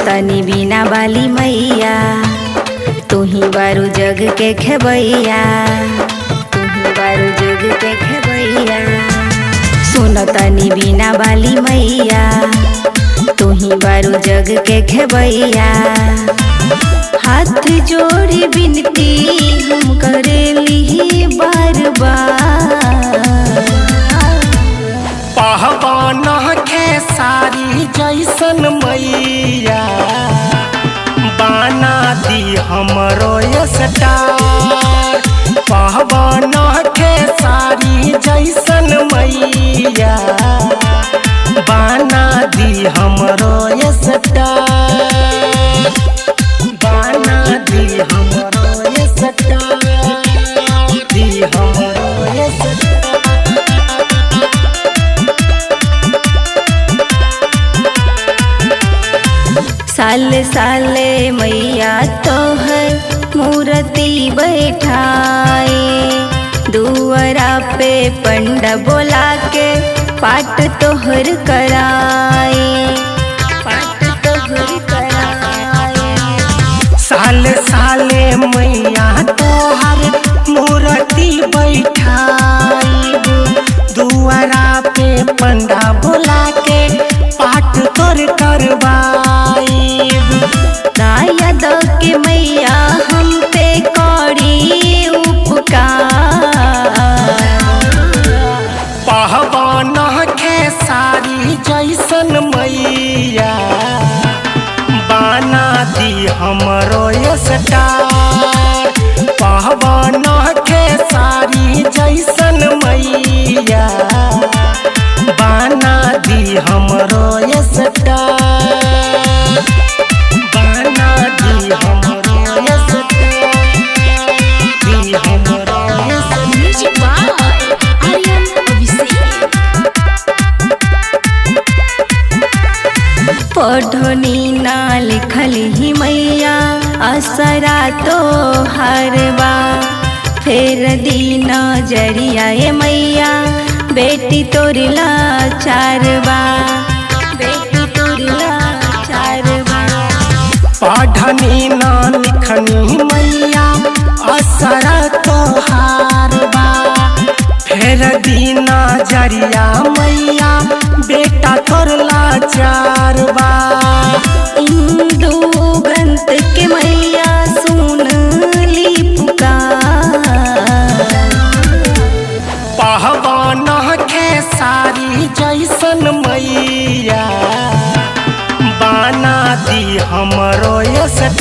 सुनतनी बिना बाली मैया, तू ही बारू जग के खेबैया, तू ही बारू जग के खेबैया। सुनतनी बिना बाली मैया, तू ही बारू जग के खेबैया। हाथ जोड़ी बिनती हम करेली बार बार। पहवान खेसारी जैसन मैया बाना दी हमरो स्टार। पहवान खेसारी जैसन मैया बाना दी हमरो स्टार। बाना दी हमरो स्टार, दी हमरो स्टार। साले साले मैया तोहर मूर्ति बैठाए, दुअरा पे पंडा बोला के पाठ तोहर कराए, पाठ तोहर कराए। साले साले मैया तोहर मूर्ति बैठाइब, दुआरा पे पंडा बोला के पाठ तोर करवाइब। दाया दो के मैया हम पे करी उपकार। पहवान खेसारी जैसन मैया बाना दी हमरो स्टार। पहवान खेसारी जैसन मैया बाना दी हमरो स्टार। बाना दी हमरो स्टार, दी हमरो star. Music by Aryan Abhishek. पढ़नी ना लिखल ही मैया असरा तो हरबा, फेर दीन जरिया ए मैया बेटी तोरला चारबा, बेटी तोरला चारबा। पढ़नी ना लिखनी मैया असर तोहार बा, फेर दीना जरिया मैया बेटा तोर लाचार बा। इंदु गंत के मैया सुन ली पुकार। पहवान खेसारी जैसन मैया बाना दी हमरो स्टार।